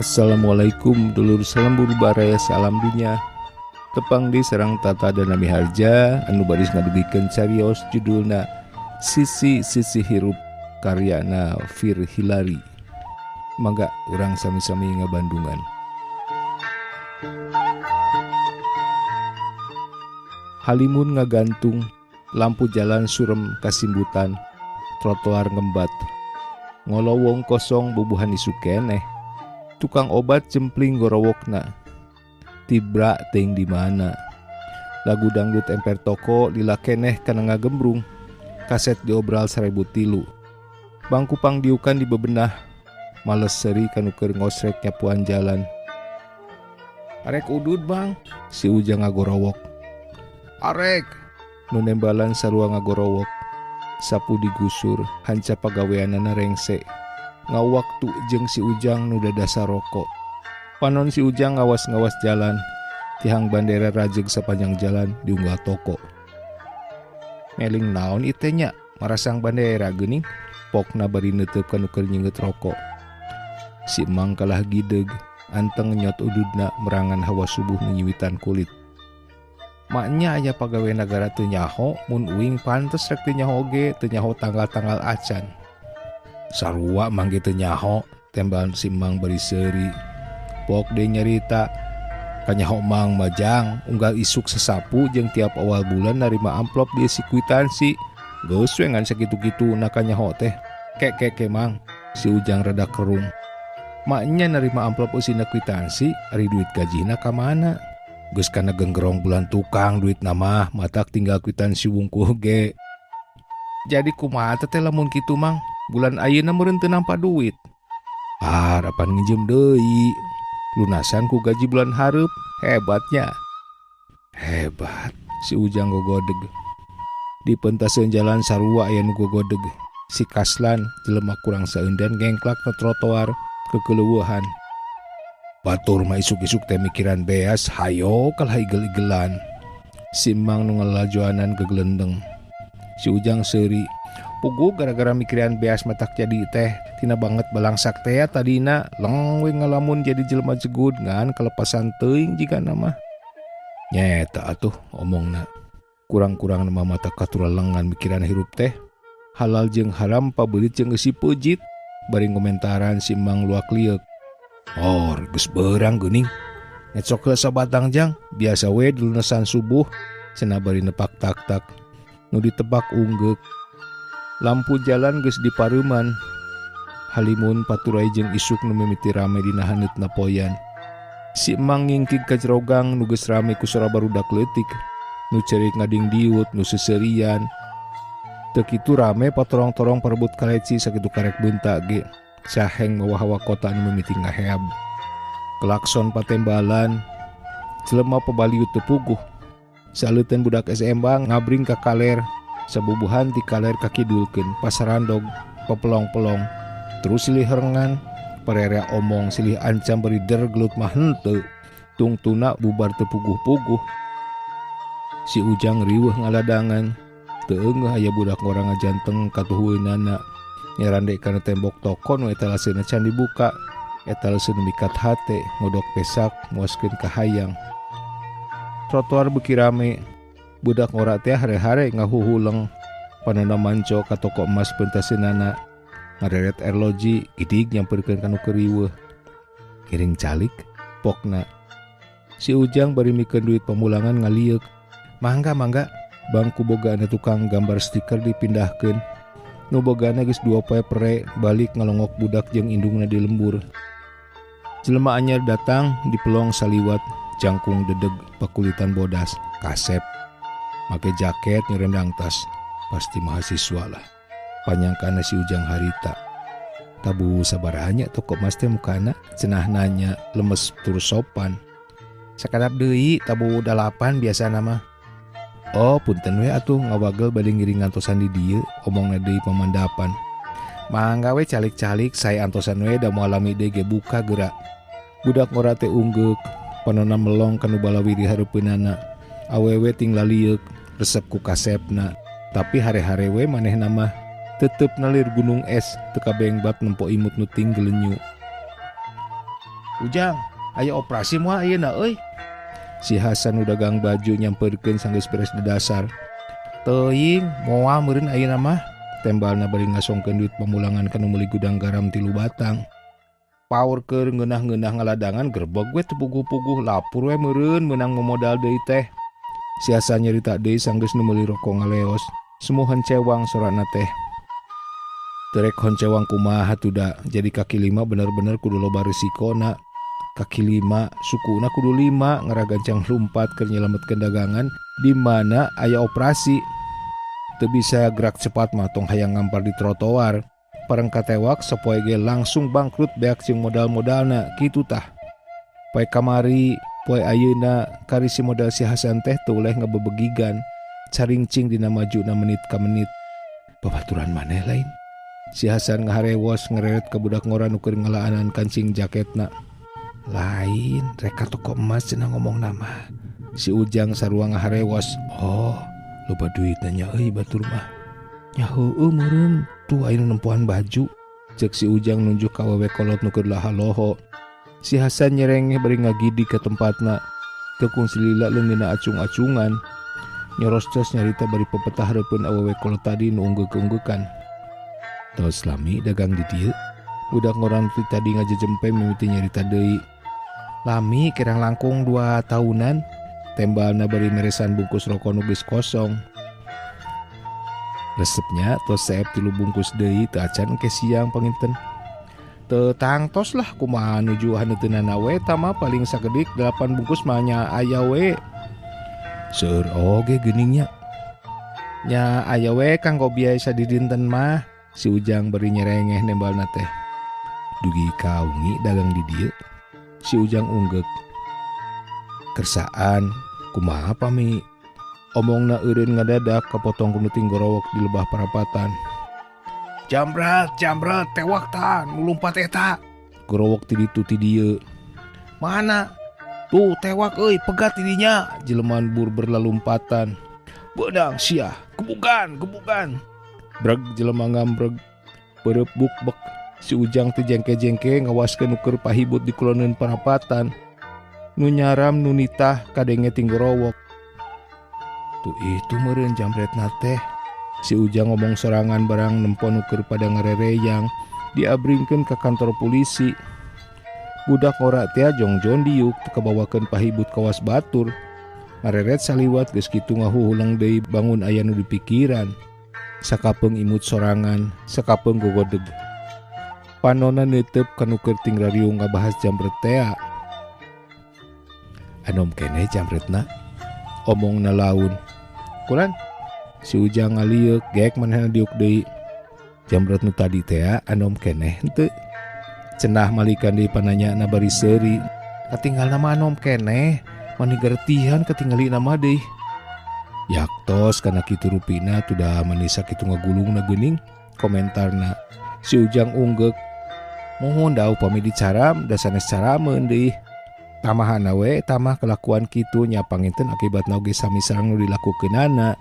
Assalamualaikum dulur salembur baraya salam dunya. Tepang di sareng Tata dan Nami Harja anu baris ngadugikeun carios judulna Sisi-sisi Hirup karyana Fir Hilari. Mangga urang sami-sami ngabandungan. Halimun ngagantung, lampu jalan surem kasimbutan, trotoar ngembat. Ngolowong kosong bubuhan isu keneh. Tukang obat jempling gorowokna. Tibra teuing di mana. Lagu dangdut emper toko lila keneh kana ngagembrung. Kaset diobral 1003. Bangku pangdiukan di bebenah. Males seuri kanu keur ngosrek nyapuan jalan. Arek udud bang, si Ujang ngagorowok. Arek, nu nembalan sarua ngagorowok. Sapu digusur, hanca pagaweanana rengse. Ngawaktu jeung si Ujang nu dadasa rokok. Panon si Ujang ngawas-ngawas jalan. Tihang bandera rajeg sapanjang jalan diunggah toko. Meling naon ieu nya, marasang bandera geuning. Pokna bari neuteub ka nu keur nyinget rokok. Si Emang kalah gideg, anteng nyot ududna merangan hawa subuh nu nyiwitan kulit. Maknya aya pagawe nagara teu nyaho, mun uing pantes rek teu nyaho ge, teu nyaho tanggal-tanggal acan. Sarua mang ge teu nyaho, tembal si Mang bari seuri. Pok deui nyarita, kanyaho Mang majang unggal isuk sasapu jeung tiap awal bulan narima amplop diisi kuitansi. Geus we ngan sakitu-kitu na kanyaho teh. Kek kek ke Mang, si Ujang rada kerung. Maknya narima amplop eusina kuitansi, ari duit gajihna ka mana? Geus kana genggerong bulan tukang duit nama matak tinggal kuitansi wungkul ge. Jadi kumaha teh lamun kitu Mang? Bulan ayeuna meureun teu nampa duit. Ah, apan nginjem deui. Lunasan ku gaji bulan hareup, hebatnya. Hebat, si Ujang gogodeg. Di pentaseun jalan sarua aya nu gogodeg. Si Kaslan jelema kurang saeundan ngengklak na trotoar kekeleueuhan. Batur mah isuk-isuk teh mikiran beas, hayo kalah igel-igelan. Si Mang nu ngalajoanan gegelendeng. Si Ujang seuri, puguh gara-gara mikiran beas matak jadi teh, tina banget balangsak teh tadina, leng we ngalamun jadi jelema jegud ngan kelepasan teuing jigana mah. Nyeta atuh omongna. Kurang-kurang mah mata katuralengan mikiran hirup teh. Halal jeung haram pabeulit jeung eusi peujit, bari ngomentaran si Mang luak lieuk. Or, geus beurang geuning. Ngecok heula sabatang jang, biasa we dilunasan subuh, cenah bari nepak tak-tak. Nu ditebak unggeuk. Lampu jalan geus dipareuman. Halimun paturai jeung isuk nu mimiti rame dina haneutna poyan. Si Emang ngingkig ka jero gang nu geus rame ku sora barudak leutik. Nu ceurik ngadingdiut, nu seuseurian. Teu kitu rame patorong-torong parebut kaleci sakitu karek beunta ge. Saheng mawa hawa kota nu mimiti ngaheab. Klakson patembalan, jelema pabaliut teu puguh. Saleuteun budak SMA ngabring ka kaler, sabubuhan ti kaler kakidulkeun, pasarandog, pepelong-pelong. Terus silih herengan, parerea omong silih ancam bari der gelut mah henteu. Tungtuna bubar teu puguh-puguh. Si Ujang riweuh ngaladangan, teu eungeuh aya budak ngora ngajanteng katuhueunana. Nyarande kana tembok toko nu etalaseuna can dibuka. Etalase nu mikat hate, ngodok pesak, muaskeun ka hayang. Trotoar beuki rame. Budak ngora teh hare-hare ngahuhuleng. Panona manco ka toko emas pentaseunana. Ngareret erloji, gidig nyamperkeun ka nu keur riweuh. Ngiring calik, pokna. Si Ujang bari mikeun duit pamulangan ngalieuk. Mangga, mangga. Bangku bogaana tukang gambar stiker dipindahkeun. Nu bogana geus 2 poe pere balik ngalongok budak jeung indungna di lembur. Jelema anyar datang dipelong saliwat, jangkung dedeg pakulitan bodas, kasep. Make jaket nyerendang tas, pasti mahasiswa lah. Panyangkana si Ujang harita. Tabu sabaranya toko mas teh mukana, cenah nanya lemes tur sopan. Sakadap deui tabu 8 biasa nama. Oh, punten we atuh ngawagel bade ngiring ngantosan di dieu, omongna deui pamandapan. Mangga we calik-calik sae antosan we da moal lami deui ge buka geura. Budak ngora teh unggeuk, panona melong kanu balawi di hareupeunana. Awewe ting lalieuk, resep ku kasepna. Tapi hare-hare we manehna mah tetep nalir gunung es, teu kabengbat nempo imut nu ting gelenyu. Ujang, aya operasi moal ayeuna euy. Si Hasan nu dagang baju nyamperkeun sanggeus beres dedasar. Teuing, moal meureun ayeuna mah. Tembalna bari ngasongkeun duit pamulangan ka nu meuli gudang garam 3 batang. Paur keur ngeunah-ngeunah ngaladangan gerbeg we teu puguh-puguh lapur we meureun meunang momodal deui teh. Si Hasan nyarita deui sanggeus nu meuli rokok ngaleos. Sumuh honcewang sorana teh. Teu rek honcewang kumaha tuda, jadi kaki lima bener-bener kudu loba resikona. Kaki lima, sukuna kudu 5 ngaragancang lumpat keur nyelametkeun dagangan di mana aya operasi. Teu bisa gerak cepat mah tong hayang ngampar di trotoar. Pareng katewak sapoe ge langsung bangkrut beak jeung modal-modalna kitu tah. Poe kamari, poe ayeuna kari si modal si Hasan teh teu uleh ngabebegigan. Caringcing dina majuna menit ka menit. Babaturan maneh lain. Si Hasan ngaharewos ngereret ka budak ngora nu keur ngalaanan kancing jaketna. Lain, rek ka toko emas cenah ngomong nama. Si Ujang sarua ngaharewos. Oh, loba duitna nya euy batur mah. Nya heueuh meureun, tuh aya nu nempohan baju. Ceuk si Ujang nunjuk ka wewe kolot nu keur lahaloho. Si Hasan nyerengeh bari ngagidi ka tempatna. Teu kungsi lila leungeunna acung-acungan. Nyorostos nyarita bari pepetah hareupeun awewe kolot tadi nu unggeuk-unggekan. Tos lami dagang di dieu. Budak ngoran ti tadi ngajejempe mimiti nyarita deui. Lami kirang langkung 2 tahunan. Tembalna bari meresan bungkus rokok nu geus kosong. Resepnya tos seep 3 bungkus deui teu acan engke siang panginten. Teu tangtos lah kumaha nuju haneuteunana we tama paling sakedik 8 bungkus mah nya aya we. Seueur oge geuningnya. Nya aya we kanggo biaya sadidinten mah. Si Ujang bari nyerengeh nembalna teh. Dugi kaungi dagang di dieu. Si Ujang unggeuk. Kersaan kumaha pami? Omongna eureun ngadadak kapotong ku nu tinggorowok di lebah parapatan. Jambret, jambret, tewak ta, nu lumpat eta. Gorowok ti ditu ti dieu. Mana? Tuh tewak euy, pegat ti dinya. Jelema bur berlalumpatan. Beudang sia, gebugan, gebugan. Breg jelema ngambreg. Beureub bukbek. Si Ujang teh jengke-jengke ngawaskeun nu keur pahibut di kuloneun parapatan. Nu nyaram nu nitah kadenge tinggorowok. Tuh itu meureun jambretna teh. Si Ujang ngomong sorangan barang nempo nu keur pada ngarereyang, diabringkeun ka kantor polisi. Budak ngora teh jongjon diuk teu kabawakeun pahibut kawas batur. Ngareret saliwat geus kitu ngahuhulang deui bangun aya nu dipikiran. Sakapeung imut sorangan, sakapeung gogodeg. Panona neuteup ka nu keur tingrariung ngabahas jambret tea. Anom keneh jambretna? Omongna laun. Kulan? Si Ujang ngalieuk gek manehna diuk deui. Jambret nu tadi tea anom keneh henteu. Cenah malikan deui pananyana bari seuri. Katinggalna mah anom keneh, mani gertihan katinggalina mah deui. Yaktos kana kitu rupina tudah mani sakitu ngagulungna geuning komentarna. Si Ujang unggeuk. Mohon da upami dicaram da sanes carameun deui. Tamahana we tamah kelakuan kitu nya panginten akibatna oge sami sareng nu dilakukeunana.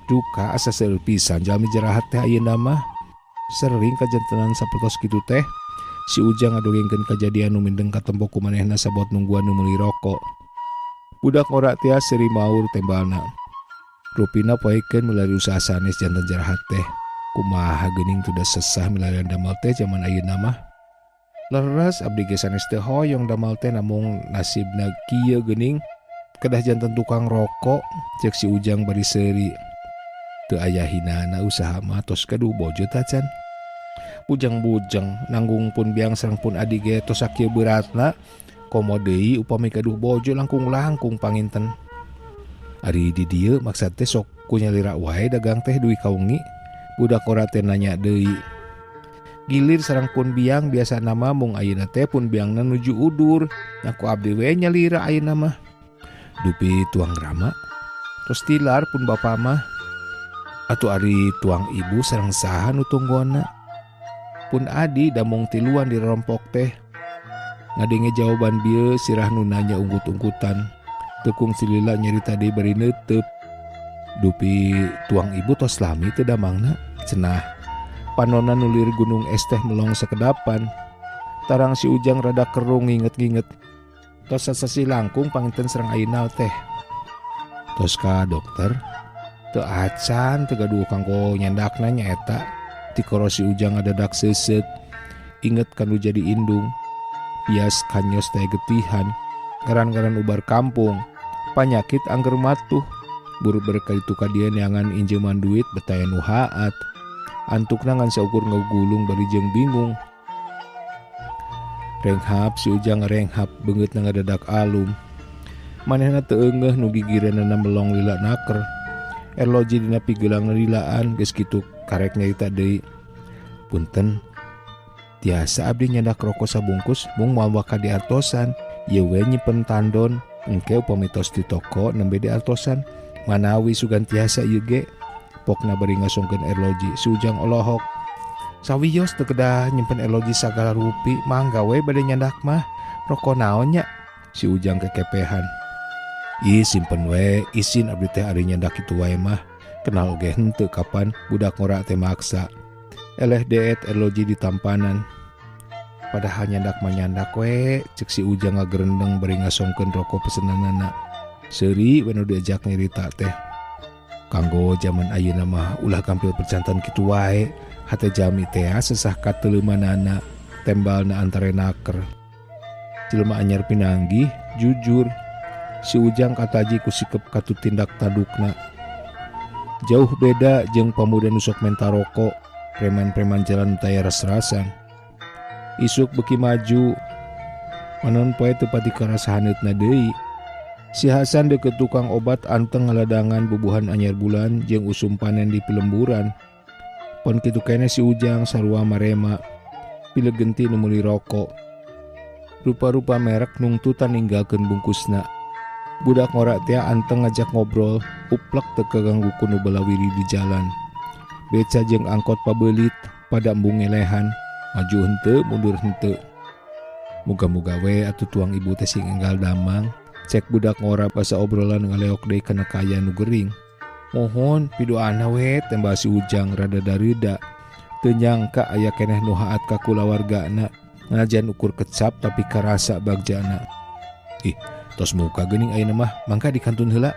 Duka asa seueur pisan jalmi jerahat teh ayeuna mah. Sering kajantenan sapertos kitu teh. Si Ujang ngadongengkeun kajadian nu mindeng katempo ku manehna sabot nungguan nu meuli rokok. Budak ngora teh seuri maur tembalna. Rupina poekeun milari usaha sanes janten jerahat teh. Kumaha geuning tudah sesah milarian damel teh jaman ayeuna mah. Leres abdi ge sanes teu hoyong damel teh namung nasibna kieu geuning kedah janten tukang rokok ceuk si Ujang bari seuri. Teu aya hinana usaha mah tos gaduh bojo tacan. Bujang-bujang nanggung pun biang sareng pun adi ge tos sakieu beratna komo deui upami gaduh bojo langkung-langkung panginten. Ari di dieu maksad teh sok ku nyalira wae dagang teh duwi kaungi. Budak ora teh nanya deui. Gilir sareng pun biang biasa nama mung ayeuna teh pun biangna nuju udur. Nya ku abdi we nyalira ayeuna mah. Dupi tuang rama tos tilar pun bapa mah. Atuh ari tuang ibu sareng saha nu tunggona. Pun adi damong tiluan di rompok teh. Ngadenge jawaban bieu sirah nu nanya unggut-unggutan. Tekung silila nyerita deui bari neuteub. Dupi tuang ibu tos lami teu damangna cenah. Panona nulir gunung es teh melong sekedapan. Tarang si Ujang rada kerung nginget-nginget. Tos sasasih langkung panginten sareng Ainal teh. Tos ka dokter? Teu acan teu gaduh kanggo nyandakna nyaeta. Tikoro si Ujang ngadadak seuseut. Inget ka nu jadi indung. Pias kanyos teh getihan. Ngaran-ngaran ubar kampung. Panyakit angger matuh. Buru berkali tu ka dieu neangan injeuman duit betaya nu haat. Antukna ngan saukur ngagulung bari jeung bingung. Renghap si Ujang renghap beungeutna ngadadak alum. Manehna teu eungeuh nu gigireunana melong lila naker. Erloji dina pigeulangna lilaan geus kitu karek nyarita deui. Punten. Tiasa abdi nyandak rokok sabungkus mung moal waka diartosan. Ieu we nyimpen tandon engke upami tos di toko nembe diartosan. Manawi sugan tiasa ieu ge. Pokna bari ngasongkeun erloji si Ujang olohok. Sawios teu kedah nyimpen erloji sagala rupi mangga we bade nyandak mah. Rokok naon nya? Si Ujang kekepehan. Ih simpen we isin abdi teh ari nyandak kitu wae mah. Kenal oge henteu kapan budak ngora teh maksa. Eleh deet erloji di tampanan. Padahal nyandak mah nyandak we cek si Ujang ngagerendeng bari ngasongkeun rokok pesenanana. Seuri we nu diajak nyarita teh. Kanggo jaman ayeuna mah ulah gampil percantan kitu wae. Hate jami teh sesah kateulemanana tembalna antara naker. Jelema anyar pinanggih jujur. Si Ujang kataji ku sikep katutindak tadukna. Jauh beda jeung pamuda nu sok menta rokok, preman-preman jalan taya ras-rasan. Isuk beuki maju, manon poe teu pati karasa haneutna deui. Si Hasan deukeut tukang obat anteng ngaladangan bubuhan anyar bulan jeung usum panen di pilemburan. Pon kitu keneh si Ujang sarua marema, pilegenti nu meuli rokok. Rupa-rupa merek nungtutan ninggalkeun bungkusna. Budak ngora teh anteng ngajak ngobrol, uplek teu kaganggu ku nu balawiri di jalan. Beca jeung angkot pabeulit pada embung ngelehan, maju henteu mundur henteu. Muga-muga we atuh tuang ibu teh sing enggal damang. Cek budak ngora basa obrolan ngaleok deui kana kaayaan nu gering. Mohon pidoana we tembal si Ujang rada dareuda. Teu nyangka aya keneh nu haat ka kulawargana. Nganajan ukur kecap tapi karasa bagjana. Ih, tos muka geuning ayeuna mah, mangka dikantun heula.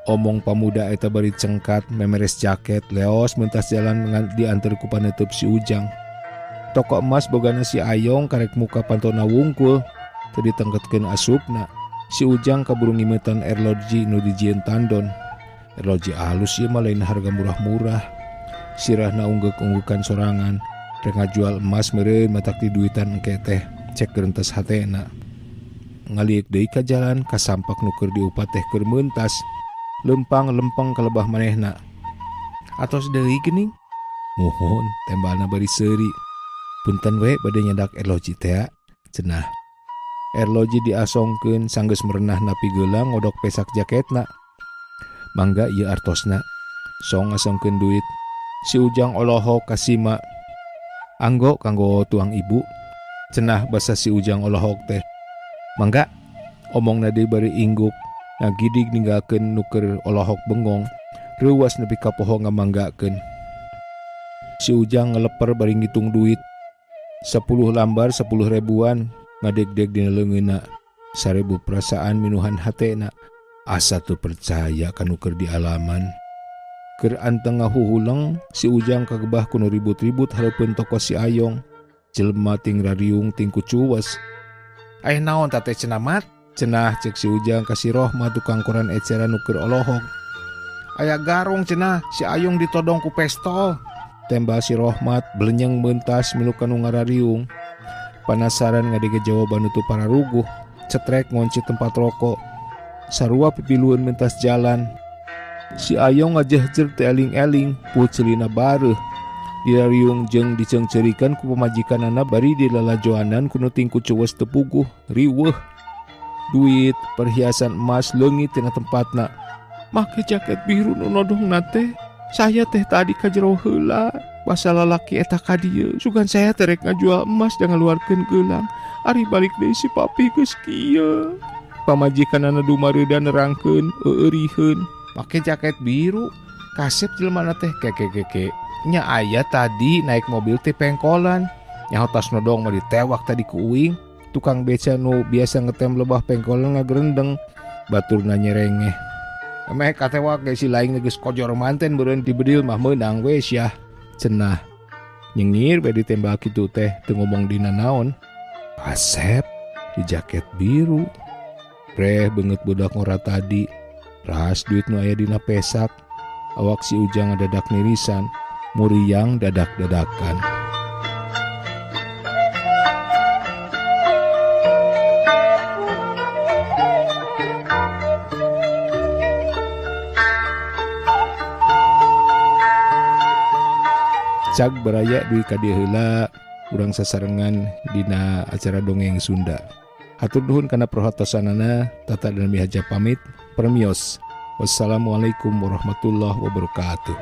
Omong pamuda eta bari cengkat memeres jaket leos mentas jalan ngan diantar ku paneuteub si Ujang. Toko emas bogana si Ayong karek muka pantona wungkul teu ditengketkeun asupna. Si Ujang kaburu ngimetan erloji nu dijieun tandon. Erloji alus ieu mah lain harga murah-murah. Sirahna unggeuk-unggukan sorangan. Rek ngajual emas meureun matak di duitan engke teh cek gerentes hatena. Ngaliuk deui ka jalan kasampak nu keur diupat teh keur meuntas. Lempang-lempeng kalebah manehna. Atos deui geuning? Muhun tembalna bari seuri. Punten we bade nyandak erloji teh cenah. Erloji diasongkeun sanggeus merenah napi geulang ngodok pesak jaketna. Mangga ieu artosna. Song ngasongkeun duit. Si Ujang olohok kasima. Anggo kanggo tuang ibu. Cenah basa si Ujang olohok teh. Mangga omongna deui bari ingguk. Ngagidig ninggalkeun nu keur olohok bengong. Reuwas nepi ka poho ngamanggakeun. Si Ujang ngeleper bari ngitung duit. 10 lambar 10 ribuan ngadegdeg dina leungeunna. 1000 perasaan minuhan hatena. Asa teu percaya kanu keur dialaman. Keur anteng ngahuhuleng si Ujang kagebah ku nu ribut-ribut hareupeun toko si Ayong. Jelema ting rariung ting kucuwes. Aya naon ta teh cenah mat? Cenah cek si Ujang ka si Rohma tukang koran eceran nu keur olohok. Aya garong cenah si Ayong ditodong ku pestol. Tembal si Rohmat belenyeng mentas milu kanu ngarariung. Panasaran ngadege jawaban nu para ruguh. Cetrek ngonci tempat rokok. Sarua pipilueun mentas jalan. Si Ayong ngajehjer teh eling-eling, pucelina bareuh. Dirariung jeung diceungceurikan ku pamajikanana bari dilalajoanan ku nu tingku cuwes teu puguh, riweuh. Duit, perhiasan emas leungit tina tempatna. Make jaket biru nu nodongna teh. Saya teh tadi ka jero heula. Basa lalaki eta ka dieu. Sugan saya teh rek ngajual emas dan ngaluarkeun geulang. Ari balik deui si papi geus kieu. Pamajikanana dumareuda nerangkeun, eueuriheun. Make jaket biru, kasep jelema teh keke-keke. Nya aya tadi naik mobil teh pengkolan. Nyaho tas nodong mah ditewak tadi ku uing. Tukang beca nu biasa ngetem lebah pengkolan ngagerendeng. Baturna nyerengeh. Emeh katewak ge si laing geus kojor manten beureun dibedil mah meunang we sia. Cenah. Nyengir we ditembak kitu teh teu ngomong dina naon. Asep di jaket biru. Preh beungeut budak ngora tadi. Ras duit nu aya dina pesak. Awak si Ujang ngadadak nirisan, muriang dadak-dadakan. Cag baraya dugi ka dieu heula urang sasarengan dina acara dongeng Sunda. Hatur nuhun kana perhatosanana, Tata dan Mihaja pamit, permios. Wassalamualaikum warahmatullahi wabarakatuh.